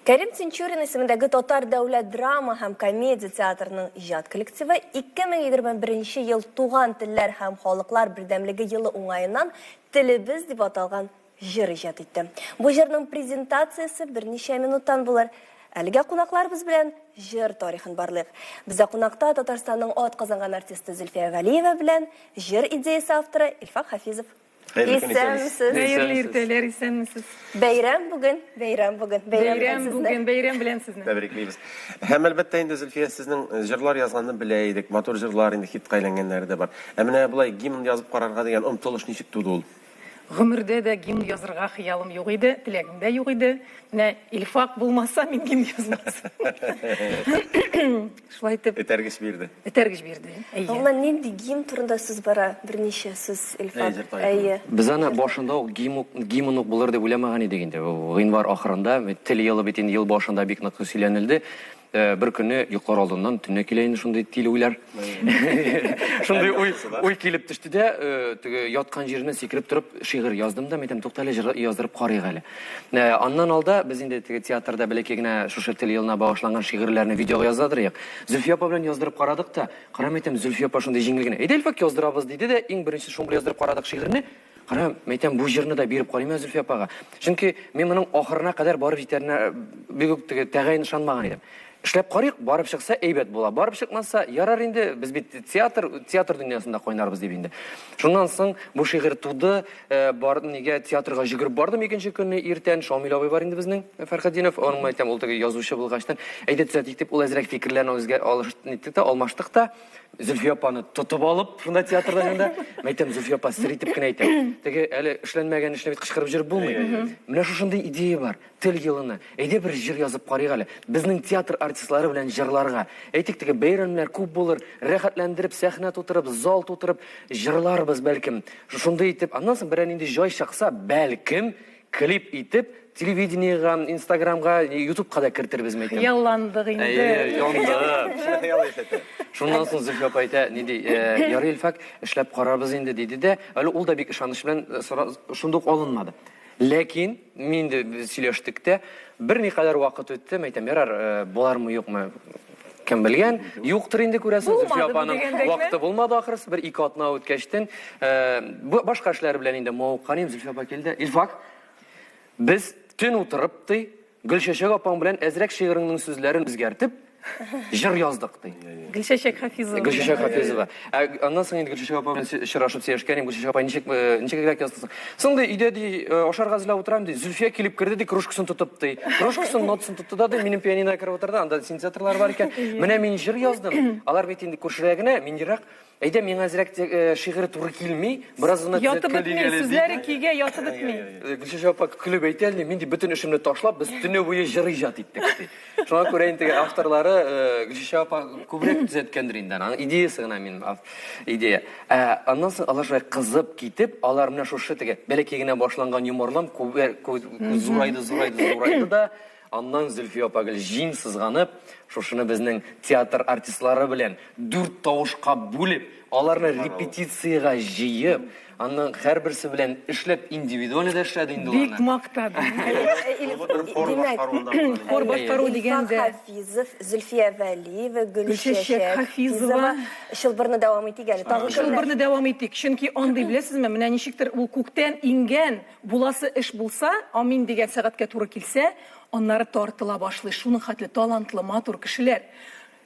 Кәрим Тинчурин исемендәге Татар дәүләт драма һәм комедия театрының иҗат коллективы 2021 ел Туган телләр һәм халыклар бердәмлеге елы уңаеннан Телебез дип аталган җыр иҗат итте. Бу җырның презентациясе берничә минуттан булыр. Әлегә кунакларыбыз белән җыр тарихын барлыйк. Бездә кунакта Татарстанның атказанган артисты Зөлфия Галиева белән җыр идеясе авторы Илфак Хафизов. Исәнмесез. Хәерле иртәләр, исәнмесез. Бәйрәм бүген, бәйрәм бүген. Бәйрәм бүген, бәйрәм белән сезне. Тәбриклибез. Һәм әлбәттә инде Зөлфия сезнең э, җырлар язганны белә идек. Матур җырлар инде хитка әйләнгәннәре дә бар. Ә менә болай гимн язып карарга дигән омтылыш ничек туды ул? Гомердә дә гимн язырга хыялым юк иде, теләгем дә юк иде. Менә Илфак булмаса, мин гимн язмас. Шулай итеп. Этәргеч бирде. Этәргеч бирде. Әйе. Гомумән, нинди гимн турында сүз бара? Берничә сүз, Илфак. Әйе. Без аны башында ук гимн гимн ук булыр дип уйламаган идек инде. Гыйнвар ахырында, тел елы бит инде ел башында бик нык сөйләнелде. Бер көнне йоклар алдыннан төнлә килә инде шундый тиле уйлар. Шундый уй, уй килеп төште дә, теге яткан җиреннән сикереп торып шигырь яздым да, әйтәм, тукта әле җыр яздырып карыйк әле. Аннан алда без инде теге театрда бәләкәй генә шушы тел елына багышланган шигырьләрне видеога яздырыйк. Зөлфия апа белән яздырып карадык та, карам әйтәм, Зөлфия апа шундый җиңел генә. Әйдә, Илфак, яздырабыз диде дә, иң беренче шуны яздырып карадык шигырьне. Кара, мәйтәм, бу җырны да биреп карыйм Зөлфия апага. Чөнки мин моның ахырына кадәр барып җитәренә бик үк теге тәгаен ышанмаган идем. Эшләп карыйк, барып чыкса әйбәт була. Барып чыкмаса, ярар инде, без бит театр, театр дөньясында кайнарбыз дип инде. Шуннан соң бу шигырь туды, э, бар нигә театрга йөгереп бардым икенче көнне иртән. Шамил абый бар инде безнең, Фәрхетдинов, аның әйтәм, ул теге язучы булгачтан, әйдә төзәтик дип, ул әзрәк фикерләрне үзгә алыштык та, алмаштык та. Зөлфия апаны тотып алып, шунда театрда янында, әйтәм, Зөлфия апа, сер итеп кенә әйтәм. Теге әле эшләнмәгән эшне бит кычкырып йөреп булмый. Менә шушындый идея бар, тел елына. Әйдә бер җыр язып карыйк әле. Безнең театр артистлары белән җырларга. Әйтик, теге бәйрәмнәр күп булыр, рәхәтләндереп, сәхнә тутырып, зал тутырып җырларбыз бәлкем. Шушындый итеп, аннан соң берәр нинди җай чыкса, бәлкем, клип итеп, телевидениега, инстаграмга, ютубка да кертербез мәйтәм. Хыялландык инде. Әйе, янды. Шуннан соң Зөлфия апа әйтә, ни ди, ярый, Илфак, эшләп карарбыз инде, диде дә, әле ул да бик ышаныч белән шундук алынмады. Ләкин мин инде сөйләштек тә, берникадәр вакыт үтте, мәйтәм, ярар, булармы, юкмы, кем белгән, юктыр инде күрәсең, Зөлфия апаның вакыты булмады ахрысы, бер-ике атна үткәчтен, башка эшләр белән инде мавыккан идем, Зөлфия апа килде, Илфак, без төн утырып, ди, Гөлчәчәк апаң белән әзрәк шигыреңнең сүзләрен үзгәртеп, җыр яздык, ди. Гөлчәчәк Хафизова. Гөлчәчәк Хафизова. Ә аннан соң инде Гөлчәчәк апа белән очрашып сөйләшкән идем, Гөлчәчәк апа ничек, ничегрәк яздың соң? Соң, ди, өйдә, ди, ашарга әзерләп утырам, ди, Зөлфия килеп керде, ди, кружкасын тотып, ди. Кружкасын, нотасын тотты да, ди, минем пианинога кереп утырды, анда синтезаторлар бар икән. Менә мин җыр яздым. Алар бит инде күршедә генә, мин ерак. Әйдә, миңа әзрәк шигыре туры килми, бераз гына Ятып бетми, сүзләре көйгә ятып бетми. Гөлчәчәк апа көлеп әйтә, мин ди бөтен эшемне ташлап, без төне буе җыр иҗат иттек, ди. Шуңа күрә инде авторлары Гөлчәчәк апа күбрәк төзәткәндер инде, аның идеясы гына минем идея. Ә аннан соң алар шулай кызып китеп, алар менә шушы теге бәләкәй генә башланган йомарлам зурайды, зурайды, зурайды да, аннан Зөлфия апа гел җиң сызганып, шушыны безнең театр артистлары белән дүрт тавышка бүлеп, аларны репетициягә җыеп, аннан һәрберсе белән эшләп, индивидуально да эшләде инде ул аны. Бик мактады. Димәк, хор башкару дигәндә. Илфак Хафизов, Зөлфия Вәлиева, Гөлчәчәк Хафизова. Чылбырны дәвам итик әле. Тагын кемнәр? Чылбырны дәвам итик. Чөнки андый, беләсезме, менә ничектер ул күктән иңгән Буласы эш булса, амин дигән сәгатькә туры килсә, аннары тартыла башлый. Шуның хәтле талантлы, матур кешеләр.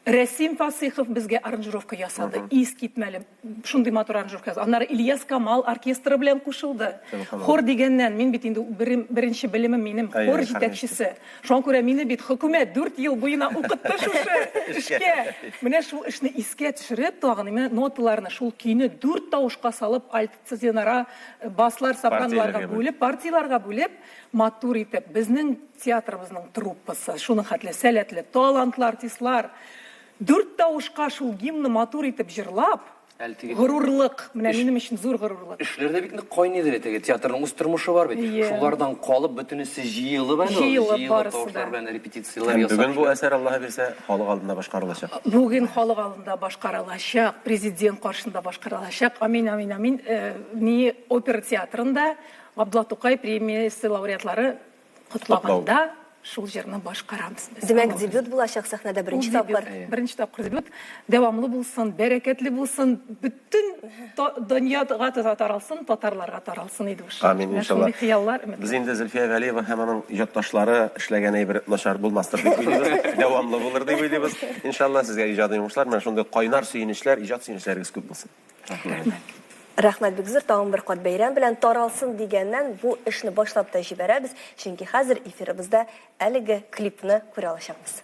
Рәсим Фасыйхов безгә аранжировка ясады. Искитмәле. Шундый матур аранжировка ясады. Аннары Ильяс Камал оркестры белән кушылды. Хор дигәннән, мин бит инде беренче белемем минем хор җитәкчесе. Шуңа күрә мине бит хөкүмәт 4 ел буена укытты шушы эшкә. Менә шул эшне искә төшереп, тагын менә ноталарны, шул көйне дүрт тавышка салып, альт Цезинара, баслар, сопраноларга бүлеп, партияләргә бүлеп, матур итеп, безнең театрыбызның труппасы, шуның хәтле сәләтле, талантлы артистлар, дүрт тавышка шул гимнны матур итеп җырлап, горурлык, менә минем өчен зур горурлык. Эшләр дә бик нык кайныйдыр теге театрның үз тормышы бар бит. Шулардан калып, бөтенесе җыелып әле, җыелып барысы да. Белән репетицияләр ясап. Бүген бу әсәр Аллаһы бирсә, халык алдында башкарылачак. Бүген халык алдында башкарылачак, президент каршында башкарылачак. Амин, амин, амин. Ни опера театрында Габдулла Тукай премиясе лауреатлары котлаганда. шул җырны башкарабыз без. Димәк, дебют булачак сәхнәдә беренче тапкыр. Беренче тапкыр дебют. Дәвамлы булсын, бәрәкәтле булсын, бөтен дөньяга таралсын, татарларга таралсын иде ушы. Амин, иншалла. Шундый хыяллар, өметләр. Без инде Зөлфия Вәлиева һәм аның иҗатташлары эшләгән әйбер начар булмастыр дип уйлыйбыз, дәвамлы булыр дип уйлыйбыз. Иншалла, сезгә иҗади уңышлар, менә шундый кайнар сөенечләр, иҗат сөенечләрегез күп булсын. Рәхмәт. Рәхмәт бик зур, тагын бер кат бәйрәм белән таралсын дигәннән бу эшне башлап та җибәрәбез, чөнки хәзер эфирыбызда әлеге клипны күрә алачакбыз.